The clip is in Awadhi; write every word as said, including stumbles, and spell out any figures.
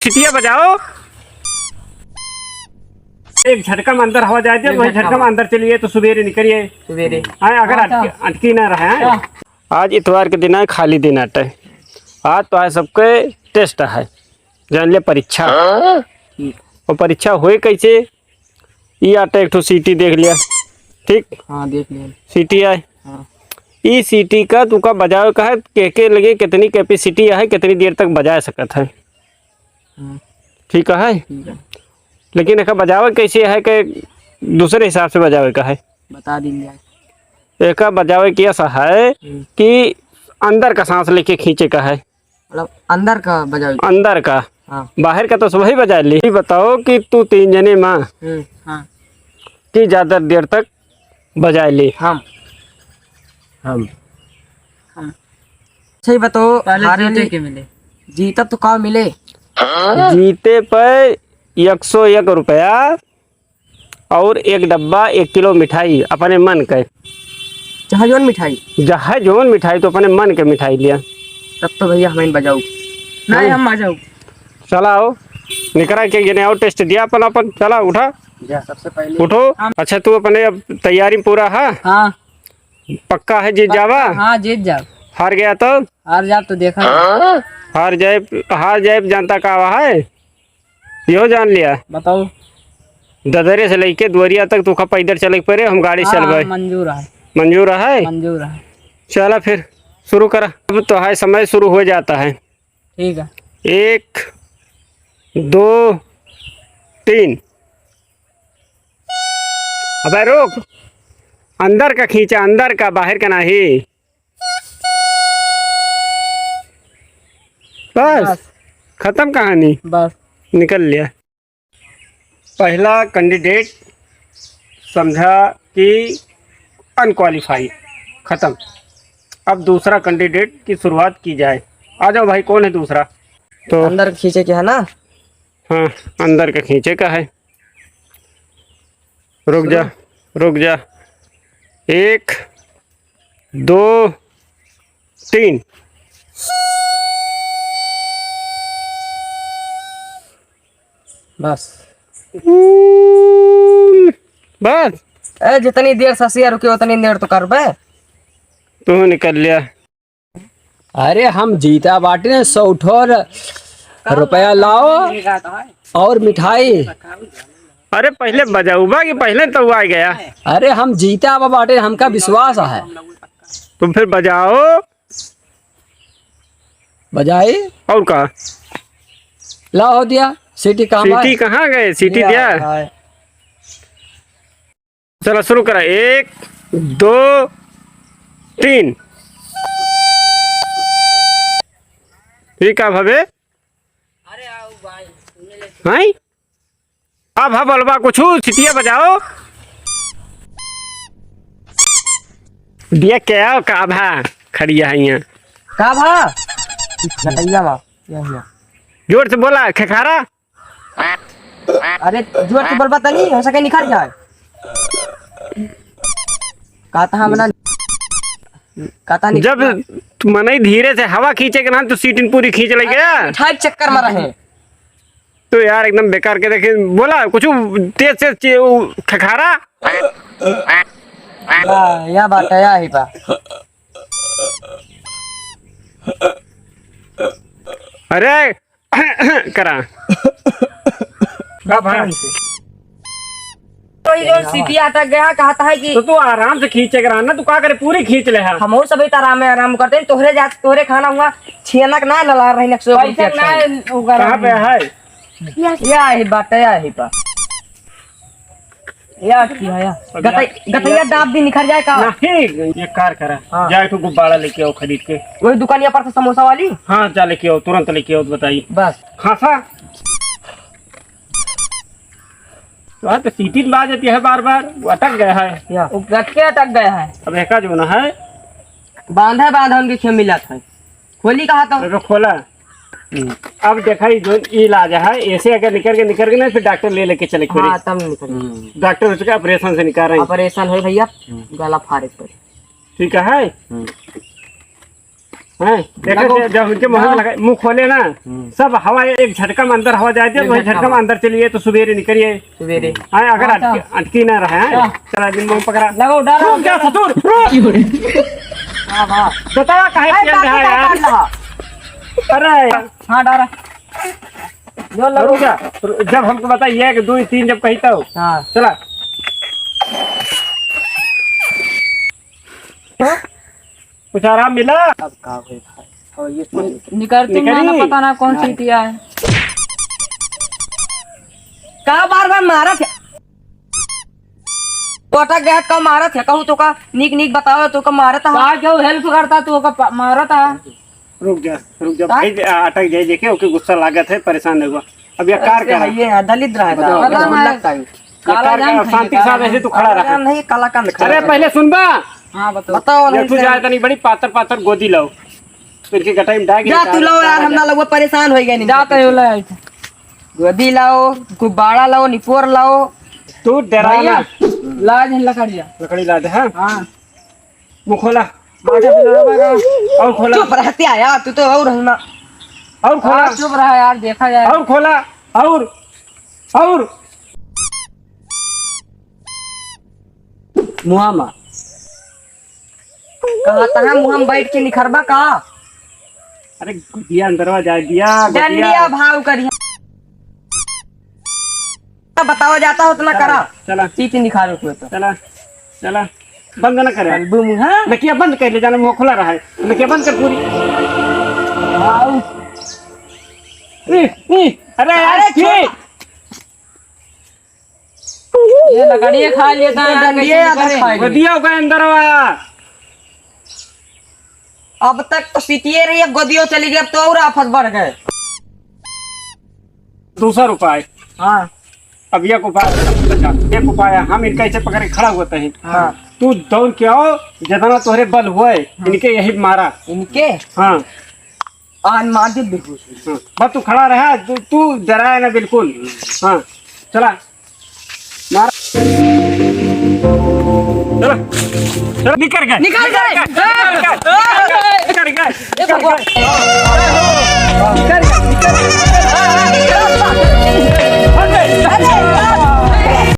सीटिया बजाओ। एक झटका में अंदर हवा जाए दे, एक वही झटका झटका में में। अंदर चलिए तो सुबेरे निकलिए। सुबेरे। हाँ, अगर हाँ, अटकी, हाँ। अटकी ना रहे, हाँ। हाँ। आज इतवार के दिन है, खाली दिन आटे। आज तो आज सबके test है, जान लिया परीक्षा। हाँ? और परीक्षा होए कैसे? ई आटे एक ठो सीटी देख लिया, ठीक? हाँ, देख लिया। सीटी आए। हाँ। ई सीटी का तुका बजावे का है, के के लगे कितनी capacity है, कितनी देर तक बजा सकत है। हाँ। ठीक है? ठीक है। लेकिन एका बजावे कैसे है कि दूसरे हिसाब से बजावे का है? बता दीन जाए। एका बजावे के ऐसा है हम्म। कि अंदर का सांस लेके खींचे का है। मतलब अंदर का बजावे? अंदर का। हाँ। बाहर का तो सब ही बजा ली। ये बताओ कि तू तीन जने माँ हम्म, हाँ। कि ज्यादा देर तक बजा ली। हम। हम। हम। सही बताओ, पहले हारे जीते नहीं। के मिले। जीता तो का मिले? जीते पे एक सौ एक रुपया और एक डब्बा एक किलो मिठाई अपने मन के। चाहे जौन मिठाई? चाहे जौन मिठाई, तो अपने मन के मिठाई लिया। तब तो भैया हमें बजाऊ। नहीं, नहीं। हम आ जाऊ। चला आओ, निकरा के गिने आओ, test दिया अपन, अपन। चला, उठा। जा, सबसे पहले उठो। हम। अच्छा, तू अपने अब तैयारी पूरा है? हाँ। पक्का है जीत जावा? हाँ, जीत जाओ। हार गया तो? हार जा तो देखा। हार जाए, हार जाए, जनता का आवा है, यो जान लिया। बताओ। ददरे से लेके दुआरिया तक तू का पैदल चले के पड़े, हम गाड़ी से हाँ, चलबे। मंजूर है। मंजूर है? मंजूर है। चला फिर शुरू करा। अब तो है, समय शुरू हो जाता है। ठीक है। एक, दो, तीन। अबे रुक, अंदर का खींचा, अंदर का, बाहर का नहीं। बस, बस। खत्म कहानी। बस। निकल लिया। पहला candidate समझा कि unqualify, खत्म। अब दूसरा candidate की शुरुआत की जाए। आ जाओ भाई, कौन है दूसरा? तो अंदर खींचे के है ना? हाँ, अंदर का खींचे का है। रुक जा, रुक जा। एक, दो, तीन। बस। बस। ए, जितनी देर ससिया रुके, उतनी देर तो करबे। तू निकल लिया। अरे, हम जीता बाटे, सौ ठो रुपया लाओ और मिठाई। अरे, पहिले बजाउबा कि पहिले तो आ गया। अरे, हम जीता बाटे, हमका विश्वास है। तुम फिर बजाओ। बजाई। और का? लाओ दिया, सीटी कहाँ सीटी बा? कहाँ गए? सीटी दिया दिया? है। चला शुरू करा, एक, दो, तीन। ठीक है भावे। अरे आओ भाई। हैं? अब हा बोलबा कुछ, सिटिया बजाओ। दिया क्या का भा खड़ी है यहाँ। का भा? गटैया बा, या, या। जोर से बोला, खेखारा। अरे, जोर से बोलबा तनी, हो सके निखर जाए। कहता हम ना, कहता नहीं। जब तू मनई धीरे से हवा खींचे के ना, तो सीटिन पूरी खींच ले गया। मिठाई के चक्कर में रहे। तो यार, एकदम बेकार के देखे, बोला कुछ तेज से चे-, उ, खेखारा। या, या बात है, या ही बा। अरे, करा। का भाई? तो ये जो सीटी अटक गया, कहता है कि तो तू आराम से खींचे करा ना, तू का करे, पूरी खींच ले हा। हम सब इतना आराम में आराम करते हैं, तोहरे जात, तोहरे खाना हुआ, छियनक ना लला रही, नक्शे पैसा ना। कहाँ पे है? या ही बात है, या ही बात। या की है, या? अब गटै-, यार, गटैया दाब दी निखर जाए का? नहीं, ये कार करा। हाँ। जा, एक ठो गुब्बारा लेके आओ खरीद के। वही दुकानिया पर से समोसा वाली? हाँ, जा लेके आओ, तुरंत लेके आओ, बताइए। बस। खासा। तो आज तो सीटी बाज जाती है बार बार, वो अटक गया है। या, वो गटके अटक गया है। अब एका जो ना है। बांधा, बांधा उनके खेम मिला था। खोली कहा तो? देखो, खोला। हम्म। अब देखा, ये जो इलाज है, ऐसे अगर निकल के, निकल के ना, फिर डॉक्टर ले लेके चले फिरे। हाँ, तब निकल। हम्म। डॉक्टर उसके ऑपरेशन से निकाल रहे हैं। ऑपरेशन है भैया, हम्म। गला फाड़े पर। ठीक है? हम्म। हैं? देखो, लगो। जब, जब उनके मुँह में हाँ। लगा, मुँह खोले ना, हम्म। सब हवा एक झटका में अंदर हवा जाए दे, एक वही झटका झटका में में। अंदर चलिए तो सुबेरे निकलिए। सुबेरे। हाँ, अगर हाँ, अटकी, हाँ। अटकी ना रहे, हैं? हाँ। चला दिन मुँह पकड़ा। लगो, डरा, रुक जा, डरा। ससुर, रुक। हाँ, हाँ। बतावा काहे हाँ, चल रहा है यार? अरे। हाँ, डरा। जो लगो। रुक जा, जब हमको बताइए कि दो तीन जब कही तो। हाँ। चला। कुछ आराम मिला? अब का होई भाई? और ये नि-, निकलती निकली? ना, ना पता ना कौन नहीं। सीटी आए। का बार बार मारत है? तो अटक गया, का मारत है? कहूँ तो का निक निक बताओ, तो का मारत है? का क्यों हेल्प करता तू, का प-, मारत है? रुक जा, रुक जा का? भाई, आ, अटक जाए, देखे, ओके गुस्सा लागत है, परेशान नहीं हुआ। अब ये कार ऐसे का है, है? ये है, दलिद्र है, बताओ, दलिद्र बताओ। है। काला काला जान खाएंगे, शांति के साथ काला ऐसे तू खड़ा रहा। नहीं, काला कान खड़ा अरे, रहा। पहले सुनबा। हाँ, बताओ। बताओ, ये नहीं तू से जाए तनी बड़ी पातर पातर गोदी लाओ। तो इनके गटाई में डाल के जा, निकाल, तू लाओ यार, निकाल हम ना दे। लगवा परेशान हो गए नहीं। जा, तो ले। गोदी लाओ, गुब्बारा लाओ, निपोर लाओ। तू डरा भैया, ना। ला दे लकड़िया। लकड़ी ला दे, हाँ। हाँ। मुँह खोला। बाजा बजा रहा है। और खोला। चुप रहते हैं यार, तू तो और हंसना। और खोला। हाँ, चुप रहा यार, देखा जाए। और खोला। और, और। मुहामा। कहा तहाँ मुहामा बैठ के निखरबा का? अरे, गुदिया अंदरवा जाए दिया, गुदिया। डंडिया भाव करिया। बतावा जाता हो उतना चला, करा। चला। चीज निखारो कोई तो। चला, चला। बंद ना करे। कलबू मुहा। नकिया बंद कर ले, जाना मुँह खुला रहा है। नकिया बंद कर पूरी। आओ। ई, ई, अरे यार, अरे, ये। ये लकड़िए खा लेता है, डंडिए कैसे आधा करे? खा ले। गुदिया का अंदरवा। अब तक तो सीटिए रही, अब गोदियो चली गई, अब तो और आफत बढ़ गए। दूसरा उपाय। हाँ। अब एक उपाय, एक उपाय है, हम इनका ऐसे पकड़ के खड़ा होते हैं। हाँ। तू दौड़ के आओ, जितना तोहरे बल होए, हाँ। इनके यही मारा। इनके? हाँ। आज मार दे बेहोश। हाँ। बस तू खड़ा रहा, तू, तू डराए ना बिल्कुल। हाँ, चला। मार। चला। चला, निकल गए। निकल गए। निकल गए। निकल गए। ए भगवान। निकल